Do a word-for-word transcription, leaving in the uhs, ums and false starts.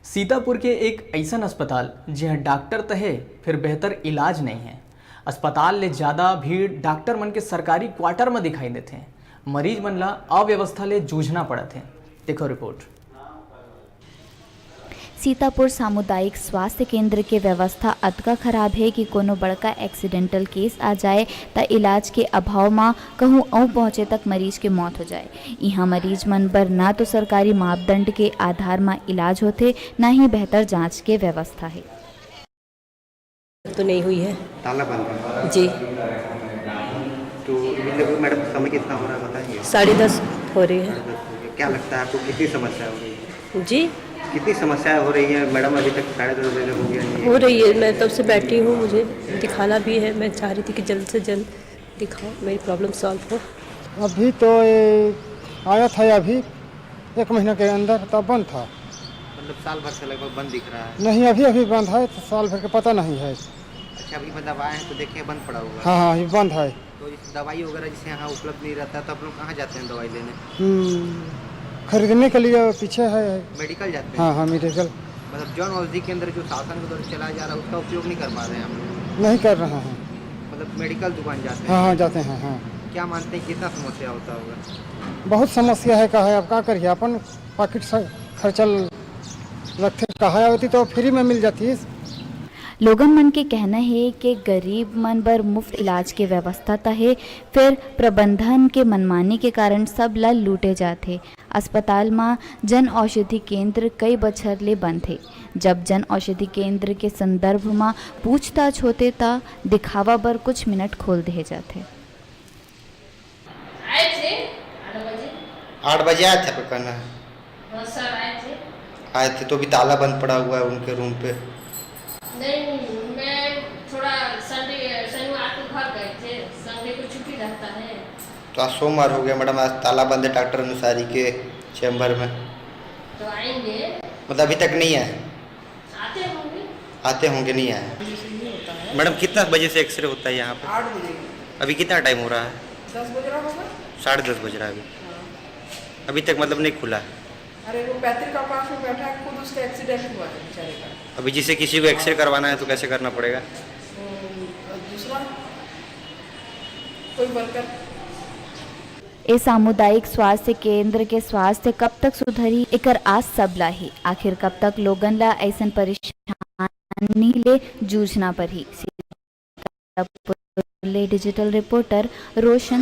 सीतापुर के एक अइसन अस्पताल, जिहां डॉक्टर त हे, फिर बेहतर इलाज नइ हे। अस्पताल ले ज्यादा भीड़ डॉक्टर मन के सरकारी क्वार्टर म दिखाई देथे। मरीज मन ला अव्यवस्था ले जूझना पड़त हे। देखो रिपोर्ट। सीतापुर सामुदायिक स्वास्थ्य केंद्र के व्यवस्था अतका खराब हे कि कोनो बड़का एक्सीडेंटल केस आ जाए, त इलाज के अभाव म कहूं अउ पहुंचे तक मरीज के मौत हो जाए। इहां मरीज मन बर ना तो सरकारी मापदंड के आधार म इलाज होथे, ना ही बेहतर जांच के व्यवस्था हे। तो नहीं हुई है। ताला बंद है। जी। तो मतलब मैडम, समय कितना हो रहा है, बताएंगे? साढ़े दस हो रही है। क्या लगता है आपको, कितनी समस्या हो रही है? जी। कितनी समस्याएं हो रही है मैडम? अभी तक साढ़े दस बजे हो गया, ये हो रही है। मैं तब से बैठी हूँ, मुझे दिखाना भी है। मैं चाह रही थी कि जल्द से जल्द दिखाओ, मेरी प्रॉब्लम सॉल्व हो। अभी तो ये आया था अभी एक महीना के अंदर, तब बंद था। मतलब साल भर से लगभग बंद दिख रहा है। नहीं, अभी अभी बंद है, तो साल भर के पता नहीं है। अच्छा, अभी मतलब आए हैं तो देखे बंद पड़ा हुआ है। हाँ हाँ, अभी बंद है। तो इस दवाई वगैरह जैसे यहाँ उपलब्ध नहीं रहता, तो आप लोग कहाँ जाते हैं दवाई लेने? हम्म, खरीदने के लिए पीछे है। मेडिकल जाते हैं? हाँ हाँ, मेडिकल। मतलब जन औषधि केंद्र जो शासन के द्वारा चलाया जा रहा है, उसका उपयोग नहीं कर पा रहे हैं हम लोग? नहीं कर रहे हैं। मतलब मेडिकल दुकान जाते हैं? हाँ हाँ, जाते हैं। हाँ, क्या मानते हैं, कितना समस्या होता होगा? बहुत समस्या है। का है, अब का करिए, अपन पॉकेट से खर्चा रखते, कहा होती तो फ्री में मिल जाती। लोगन मन के कहना हे कि गरीब मन बर मुफ्त इलाज के व्यवस्था त हे, फेर प्रबंधन के मनमानी के कारण सब ल लूटे जाथे। अस्पताल म जन औषधि केंद्र कई बछर ले बंद हे। जब जन औषधि केंद्र के संदर्भ म पूछताछ होथे, त दिखावा बर कुछ मिनट खोल देहे जाथे। आए थे आठ बजे। आठ बजे आए थे, आपको कहना है? हाँ सर, आए थे। आए थे तो भी ताला बंद पड़ा हुआ है उनके रूम पे। नहीं, मैं थोड़ा संडे, शनिवार को घर गए थे, संडे को छुट्टी रहता है। तो आज सोमवार हो गया मैडम, आज ताला बंद है डॉक्टर अनुसारी के चैम्बर में। तो आएंगे। मतलब अभी तक नहीं आए? आते होंगे। आते होंगे, नहीं आए। जैसे नहीं होता है। मैडम, कितना बजे से एक्सरे होता है यहाँ पे? आठ बजे। अभी कितना टाइम हो रहा है? दस बज रहा होगा। साढ़े दस बज रहा है अभी। हाँ। अभी तक मतलब नहीं खुला है? अरे, वो पैतृक आवास में बैठा है, खुद उसका एक्सीडेंट हुआ है बेचारे का। अभी जिसे किसी को एक्सरे करवाना है तो कैसे करना पड़ेगा? तो दूसरा कोई वर्कर ए सामुदायिक स्वास्थ्य केंद्र के स्वास्थ्य कब तक सुधरही, एकर आस सबला हे। आखिर कब तक लोगन ला अइसन परेशानी ले जूझना पड़ही? सीतापुर ले डिजिटल रिपोर्टर रोशन